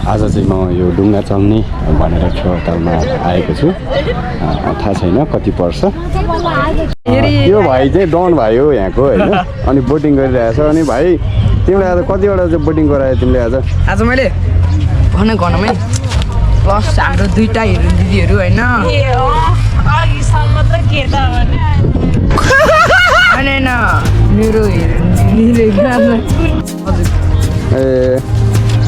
आज चाहिँ म यो डुङ्गा चल्ने भनेर खेवातालमा आएको छु। थाहा छैन कति पर्छ। यो भाइ चाहिँ डन भाइ हो यहाँको होइन। अनि बोटिङ गरिरहेछ। अनि भाइ तिमीले आज कतिवटा चाहिँ बोटिङ गरायो तिमीले आज मैले भन घरमै प्लस हाम्रो दुईटा हेर्नु दिदीहरू होइन मेरो ए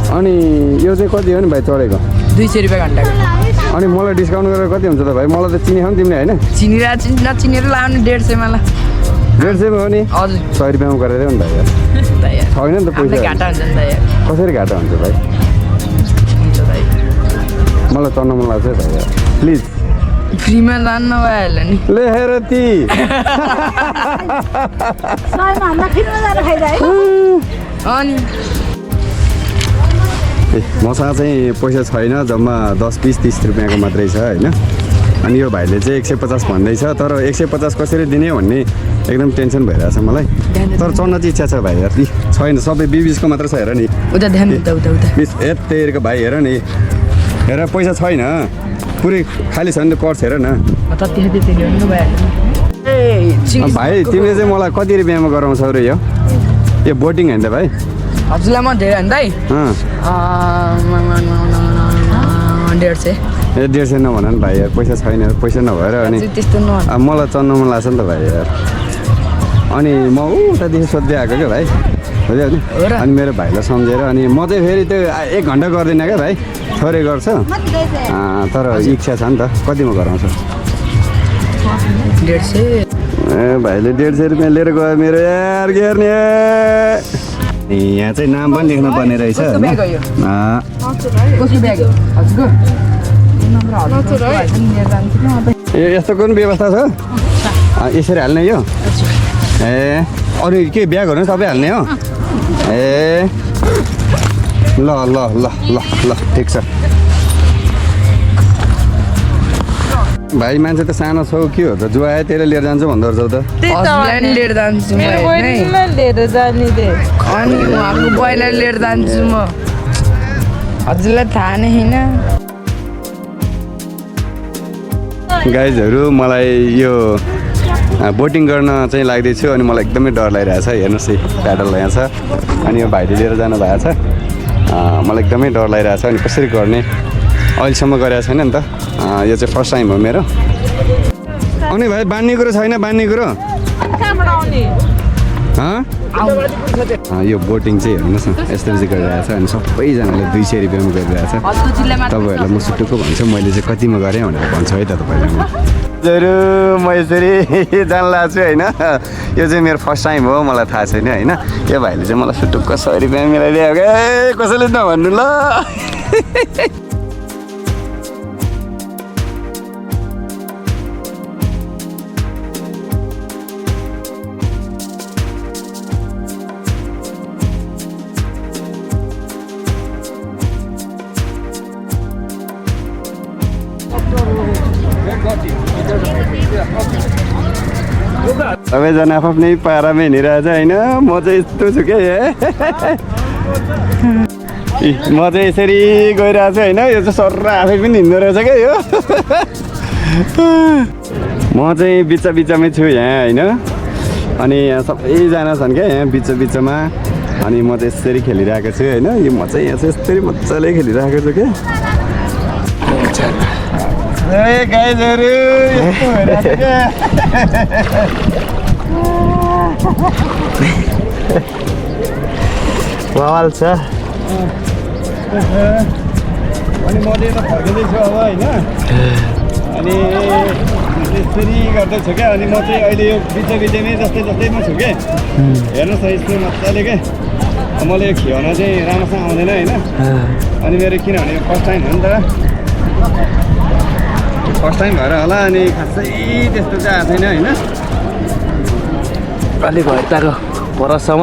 अनि यो चाहिँ कति हो नि भाइ चढेको 200 रुपियाँ घन्टाको। अनि मलाई डिस्काउन्ट गरेर कति हुन्छ त भाइ? मलाई त चिने हो नि तिमीले होइन? नचिनेर लाउने 150 मा 150 हो नि? हजुर 100 रुपियाँमा गरेर नि भाइ छैन नि त पैसा। घाटा हुन्छ नि त यार। कसरी घाटा हुन्छ भाइ? मलाई चढ्न मन लाग्छ भाइ यार प्लिज फ्रीमा जान्न भइहाल्यो नि लेखेर ती अनि मसँग चाहिँ पैसा छैन, जम्मा 10, 20, 30 रुपियाँको मात्रै छ होइन। अनि यो भाइले चाहिँ 150 भन्दैछ, तर 150 कसरी दिने भन्ने एकदम टेन्सन भइरहेछ मलाई। तर चढ्न चाहिँ इच्छा छ भाइ यार। छैन, सबै 20-20 को मात्र छ हेर नि। उता ध्यान उता उता उता 20 यत्तिको भाइ हेर नि। हेर पैसा छैन पुरै खाली छ नि त कर्स हेर न। भाइ तिमीले चाहिँ मलाई कति रुपियाँमा गराउँछौ र यो बोटिङ होइन त भाइ? हजुरलाई म धेरै भन्दै 150 ए 150 नभन नि भाइ यार, पैसा छैन, पैसा नभएर अनि त्यस्तो न मलाई चढ्न मन लाग्छ नि त भाइ यार। अनि म उतादेखि सोध्दै आएको क्या भाइ, बुझ्यो नि। अनि मेरो भाइलाई सम्झेर अनि म चाहिँ फेरि त्यो 1 घन्टा गर्दिनँ क्या भाइ, थोरै गर्छ। तर इच्छा छ नि त, कतिमा गराउँछ? 150 ए भाइले 150 रुपियाँ लिएर गयो मेरो यार, के गर्ने। यहाँ चाहिँ नाम पनि लेख्नु पर्ने रहेछ होइन। ए यस्तो कुन व्यवस्था छ? यसरी हाल्ने यो? ए अरू के ब्यागहरू सबै हाल्ने हो? ए ल ल ल ल ल ठिक छ भाइ। मान्छे त सानो छौ के हो त, जुवाए तेरो लिएर जान्छु भन्दो रहेछौ त। लिएर जान्छु अनि उहाँको बइलर लिएर जान्छु म। हजुरलाई थाहा नै होइन गाइजहरू, मलाई यो बोटिङ गर्न चाहिँ लाग्दैछु अनि मलाई एकदमै डर लागिरहेछ। हेर्नुहोस् है प्याडल यहाँ छ अनि यो भाइले लिएर जानु भएको छ। मलाई एकदमै डर लागिरहेछ। अनि कसरी गर्ने अहिलेसम्म गरेको छैन नि त, यो चाहिँ फर्स्ट टाइम हो मेरो। अनि भाइ बान्ने कुरो छैन? बान्ने कुरो यो बोटिङ चाहिँ हेर्नुहोस् न यस्तो चाहिँ गरिरहेको छ। अनि सबैजनाले 200 रुपियाँमा गरिरहेछ। तपाईँहरूलाई म सुटुक्क भन्छु, मैले चाहिँ कतिमा गरेँ भनेर भन्छु है त तपाईँलाई। म यसरी जान लाग्छु होइन। यो चाहिँ मेरो फर्स्ट टाइम हो, मलाई थाहा छैन होइन। यो भाइले चाहिँ मलाई सुटुक्क 100 रुपियाँ मिलाइदियो। ए कसैले नभन्नु ल। सबैजना आफ्नै पारामा हिँडिरहेछ होइन। म चाहिँ यस्तो छु क्या, म चाहिँ यसरी गइरहेको छु होइन। यो चाहिँ सर्र आफै पनि हिँड्दो रहेछ क्या यो। म चाहिँ बिचमै छु यहाँ होइन। अनि यहाँ सबैजना छन् क्या यहाँ बिचमा। अनि म चाहिँ यसरी खेलिरहेको छु होइन। यो म चाहिँ यहाँ चाहिँ यसरी मजाले खेलिरहेको छु क्या। ए गाइजहरू यस्तो भइरहेछ क्या। बवाल छ। अनि म चाहिँ फर्किँदैछु अब होइन। अनि यसरी गर्दैछु क्या। अनि म चाहिँ अहिले यो बिचमै जस्तैमा छु क्या। हेर्नुहोस् न यस्तो मजाले क्या। मलाई यो खेल्न चाहिँ राम्रोसँग आउँदैन होइन। अनि मेरो किनभने यो फर्स्ट टाइम हो नि त, फर्स्ट टाइम भएर होला। अनि खासै त्यस्तो चाहिँ आएको छैन होइन। अलिक हट्टाको परसम्म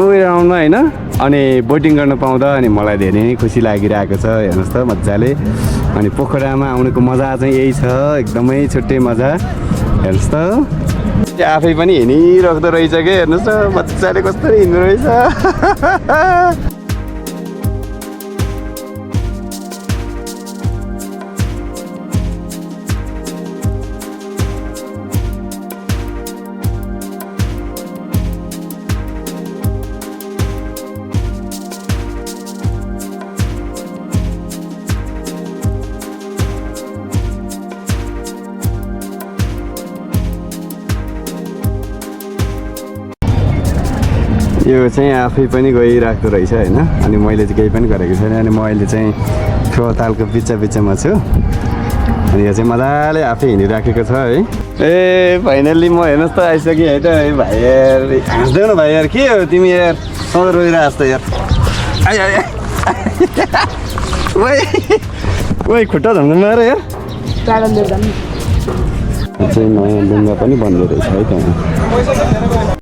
गएर आउनु होइन। अनि बोटिङ गर्न पाउँदा अनि मलाई धेरै नै खुसी लागिरहेको छ। हेर्नुहोस् त मजाले अनि पोखरामा आउनुको मजा चाहिँ यही छ, एकदमै छुट्टै मजा। हेर्नुहोस् त आफै पनि हिँडिराख्दो रहेछ कि, हेर्नुहोस् त बच्चाले कस्तो हिँड्दो रहेछ। यो चाहिँ आफै पनि गइराख्दो रहेछ होइन। अनि मैले चाहिँ केही पनि गरेको छैन। अनि म अहिले चाहिँ खोतालको बिचमा छु। अनि यो चाहिँ मजाले आफै हिँडिराखेको छ है। ए फाइनल्ली म हेर्नुहोस् त आइसकेँ है त। है भाइ यार हाँस्दै न भाइ यार, के हो तिमी यार सधैँ रोइरहेको त यार। ओइ खुट्टा झम्झम मार यार। चाहिँ नयाँ डुङ्गा पनि बन्दै रहेछ है त्यहाँ।